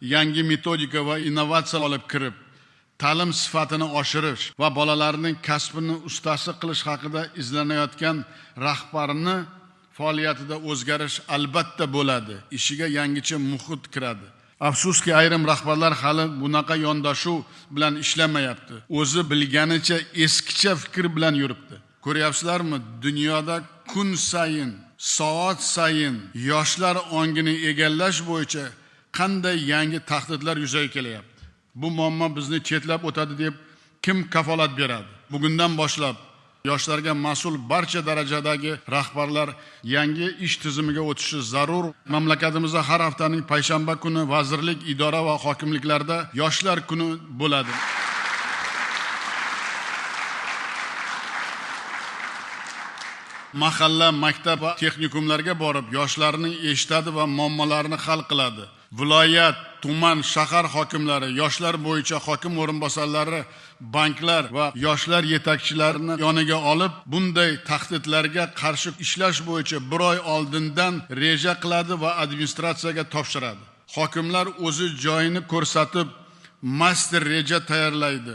Yangi metodika va innovatsiya olib kirib, ta'lim sifatini oshirish va bolalarning kasbini ustasi qilish haqida izlanayotgan rahbarni faoliyatida o'zgarish albatta bo'ladi. Ishiga yangicha muhit kiradi. Afsuski, ayrim rahbarlar hali bunaqa yondashuv bilan ishlamayapti. O'zi bilganicha eskicha fikr bilan yuribdi. Ko'ryapsizlarmi, dunyoda kun sayin, soat sayin yoshlar ongini egallash bo'yicha qanday yangi tahdidlar yuzaga kelyapti. Bu muammo bizni chetlab o'tadi deb kim kafolat beradi? Bugundan boshlab yoshlarga mas'ul barcha darajadagi rahbarlar yangi ish tizimiga o'tishi zarur. Mamlakatimizda har haftaning payshanba kuni vazirlik, idora va hokimliklarda yoshlar kuni bo'ladi. Mahalla, maktab va texnikumlarga borib yoshlarni eshitadi va muammolarini hal qiladi. Viloyat, tuman, shahar hokimlari, yoshlar bo'yicha hokim o'rinbosarlari, banklar va yoshlar yetakchilarini yoniga olib, bunday tahdidlarga qarshi ishlash bo'yicha bir oy oldindan reja qiladi va administratsiyaga topshiradi. Hokimlar o'zi joyini ko'rsatib, master reja tayyorlaydi.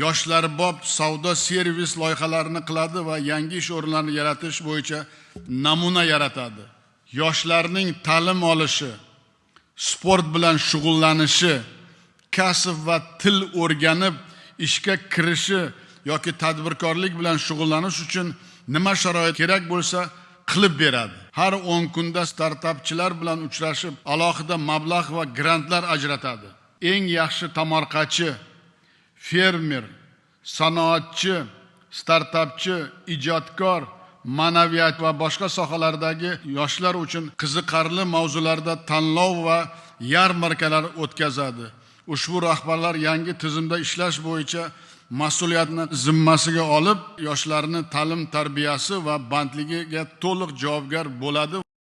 Yoshlarbob savdo servis loyihalarini qiladi va yangi ish o'rinlarini yaratish bo'yicha namuna yaratadi. Yoshlarning ta'lim olishi, sport bilan shug'ullanishi, kasb va til o'rganib ishga kirishi yoki tadbirkorlik bilan shug'ullanish uchun nima sharoit kerak bo'lsa qilib beradi. Har 10 kunda startapchilar bilan uchrashib, alohida mablag' va grantlar ajratadi. Eng yaxshi tomorqachi, fermer, sanoatchi, startapchi, ijodkor, ma'naviyat va boshqa sohalardagi yoshlar uchun qiziqarli mavzularda tanlov va yarmarkalar o'tkazadi. Ushbu rahbarlar yangi tizimda ishlash bo'yicha mas'uliyatni zimmasiga olib, yoshlarni ta'lim tarbiyasi va bandligiga to'liq javobgar bo'ladi.